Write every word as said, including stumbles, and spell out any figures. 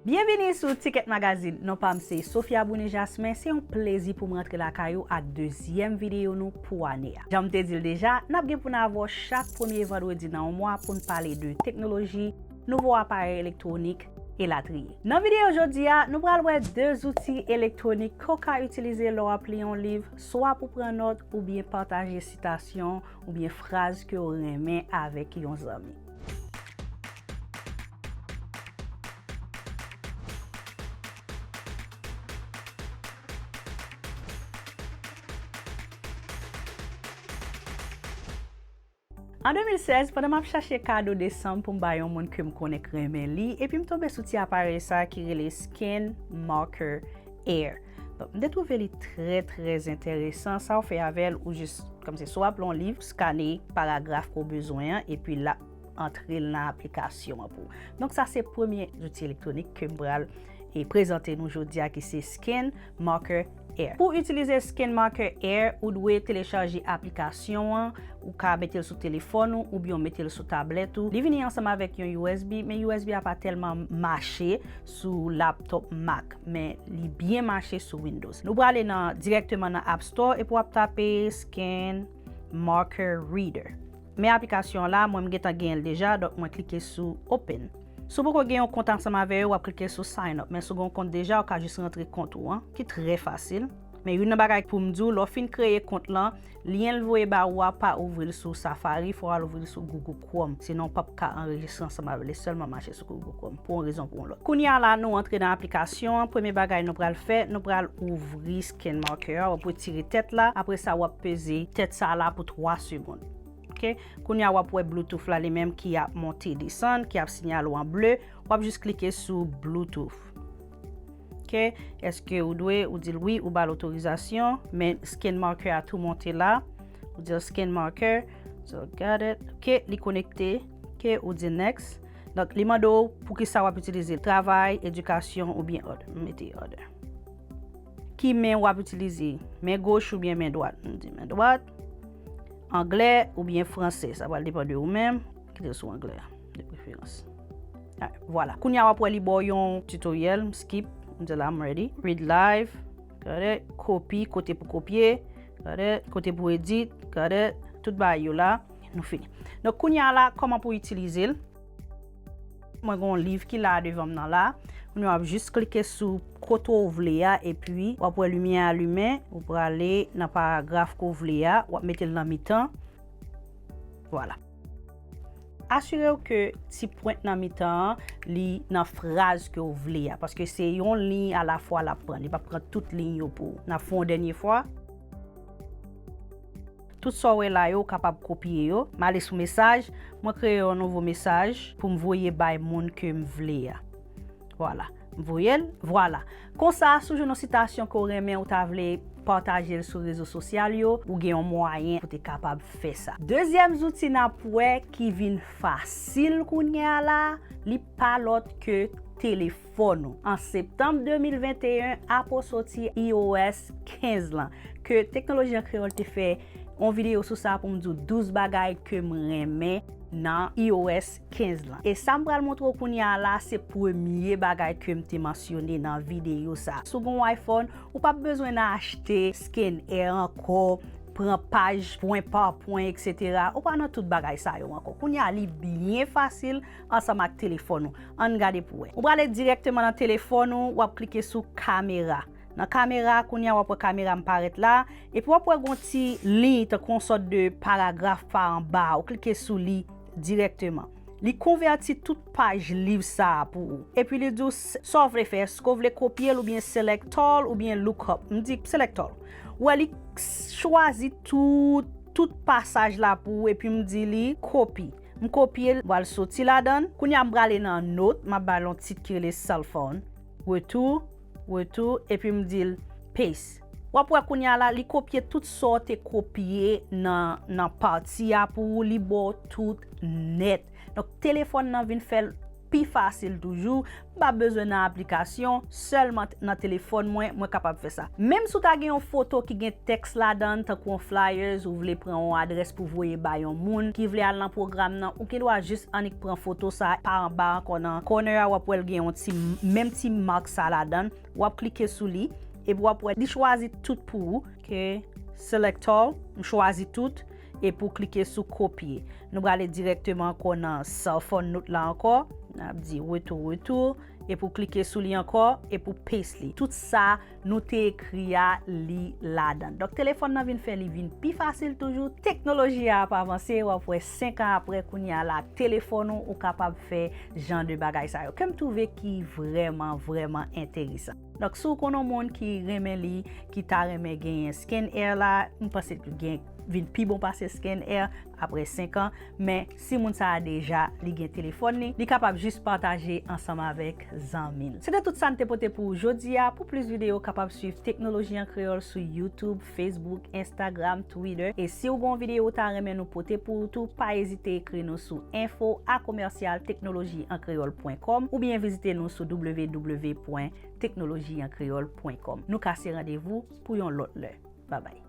Byenvini sou Ticket Magazine. Non pa m se Sophia Brunet Jasmin. Se yon plezi pou m rantre lakay ou ak dezyèm videyo nou pou ane a. Jan m te di l deja, n ap gen pou n avè w chak premye vandredi nan yon mwa pou n pale de teknoloji, nouvo aparèy elektwonik, elatriye. Nan videyo jodi a, nou pral wè de zouti elektwonik ke w ka itilize lè w ap li yon liv, swa pou pran nòt oubyen pataje sitasyon oubyen fraz ke w renmen avèk yon zanmi. An de mil sèz, pandan m ap chache kado desanm pou m bay yon moun ke m konnen k renmen li, epi m tonbe sou ti aparèy sa ki rele Skin Marker Air. Bon, m te twouve li trè, trè enteresan. Sa w fè avè l, ou jis, kòmsi si w ap li yon liv, skane paragraf ke w bezwen an, epi l ap antre l nan aplikasyon an pou ou. Donk, sa se premye zouti elektwonik ke m pral, e, prezante nou jodi a, ki se Skin Marker Air. Pou w itilize Skin Marker Air, ou dwe telechaje aplikasyon an, ou ka mete l sou telefòn ou, oubyen w mete l sou tablèt ou. Li vini ansanm avèk yon U S B, men U S B a pa tèlman mache sou laptop Mac, men li byen mache sou Windows. Nou prale nan, dirèkteman nan App Store epi w ap tape Skin Marker Reader. Men aplikasyon an la, mwen m gentan genyen l deja, donk mwen klike sou Open. Si w poko gen yon kont ansanm avè yo, w ap klike sou Sign Up. Men si w gen yon kont deja, ou ka jis rantre kont ou an, ki trè fasil. Men youn nan bagay pou m di w, lè w fin kreye kont lan, lyen l voye ba ou a, pa ouvri l sou Safari, fò w al ouvri l sou Google Chrome. Sinon, w p ap ka anrejistre ansanm avè l, li sèlman mache sou Google Chrome, pou yon rezon pou yon lòt. Kounye a la, nou antre nan aplikasyon an. Premye bagay nou pral fè, nou pral ouvri Skin Marker a, w ap retire tèt la. Apre sa, w ap peze tèt sa la pou twa segonn. Ok? Kounye a, w ap wè Bluetooth la li menm ki ap monte desann, ki ap siyale w an ble. W ap jis klike sou Bluetooth. Ok? Èske ou dwe, ou di l wi, ou ba l otorizasyon, men Skin Marker a tou monte la. Ou di l Skin Marker. So, got it. Ok, li konekte. Ok, ou di next. Donk, li mande w pou ki sa w ap itilize l. Travay, edikasyon oubyen other. M mete other. Ki men w ap itilize? Men goch oubyen men dwat? M di men dwat. Anglè oubyen franse? Sa pral depann de ou menm. Kite l sou anglè, de preferans. Alright, vwala. Kounye a w ap wè li ba w yon tutorial, m skip, m di la m ready. Read live, got it. Kopi, kote pou kopye, got it. Kote pou edit, got it. Tout bagay yo la, nou fini. Donk, kounye a la, kòman pou itilize l? Mwen gen yon liv ki la devan m nan la. Kounye a w ap jis klike sou kote w vle a, epi w ap wè limyè a limen, ou prale nan paragraf ke w vle a, w ap mete l nan mitan. Vwala. Asire w ke ti pwent nan mitan an, li nan fraz ke w vle a, paske se yon liy alafwa l ap pran, li p ap pran tout liy yo pou ou. N ap fè yon dènye fwa. Tout sa w wè la yo, w kapab kopye yo. M ale sou mesaj, mwen kreye yon nouvo mesaj pou m voye bay moun ke m vle a. Vwala. M voye l, vwala. Konsa, si w jwenn yon sitasyon ke w renmen, ou ta vle pataje l sou rezo sosyal yo, ou gen yon mwayen pou te kapab fè sa. Dezyèm zouti n ap wè ki vin fasil kounye a la, li pa lòt ke telefòn ou. An septanm de mil venteyen, Apple soti I O S kenz lan, ke Teknoloji an Kreyòl te fè yon videyo sou sa pou m di w douz bagay ke m renmen nan I O S kenz lan. E sa m pral montre w kounye a la, se premye bagay ke m te mansyone nan videyo sa. Si w gen yon iPhone, ou p ap bezwen nan achte scanner ankò, pran paj pwen pa pwen, etsetera. Ou pa nan tout bagay sa yo ankò. Kounye a, li byen fasil ansanm ak telefòn ou. Ann gade pou wè. Ou prale dirèkteman nan telefòn ou, w ap klike sou kamera. Nan kamera, kounye a w ap wè kamera m parèt la, epi w ap wè gon ti liy, tankou yon sòt de paragraf pa anba, ou klike sou li dirèkteman. Li konvèti tout paj liv sa a pou ou. Epi li di w s-, sa w vle fè, èske w vle kopye l oubyen select all oubyen look up. M di select all. Ou wè li s-, chwazi tout, tout pasaj la pou ou, epi m di li kopi. M kopye l, m pral soti ladan l. Kounye a m prale nan note, m ap ba l yon tit ki rele cell phone. Retour, retour, epi m di l paste. W ap wè kounye a la, li kopye tout sa w te kopye nan, nan pati a pou ou, li ba w tout nèt. Donk, telefòn nan vin fè l pi fasil toujou. M pa bezwen nan aplikasyon, sèlman t- nan telefòn mwen, mwen kapab fè sa. Menm si w ta gen yon foto ki gen tèks ladan l, tankou yon flyers, ou vle pran yon adrès pou voye bay yon moun ki vle al nan pwogram nan, ou gen dwa jis annik pran foto sa a. Pa anba ankò nan corner a, w ap wè l gen yon ti, menm ti mak sa ladan l. W ap klike sou li, epi w ap wè li chwazi tout pou ou. Ok, select all, m chwazi tout, epi w klike sou kopye. Nou prale dirèkteman ankò nan cell phone note la ankò. N ap di retou, retou, epi w klike sou li ankò, epi w paste li. Tout sa nou te ekri a, li ladan. Donk, telefòn nan vin fè li vin pi fasil toujou. Teknoloji a ap avanse, w ap wè senk an apre, kounye a la, telefòn ou, ou kapab fè jan de bagay sa yo. Ke m twouve ki vrèman, vrèman enteresan. Donk, si w konn yon moun ki renmen li, ki ta renmen genyen Scan Air la, m panse l gen vin pi bon pase Scan Air apre senk an, men si moun sa a deja li gen telefòn li, li kapab jis pataje ansanm avèk zanmi l. Se te tout sa n te pote pou ou jodi a. Pou plis videyo, w kapab swiv Teknoloji an Kreyòl sou YouTube, Facebook, Instagram, Twitter. E si w gon videyo w ta renmen nou pote pou ou tou, pa ezite ekri nou sou info a commercial technologie en créole point com oubyen vizite nou sou w w w point technologie en créole point com. Nou kase randevou pou yon lòt lè. Babay.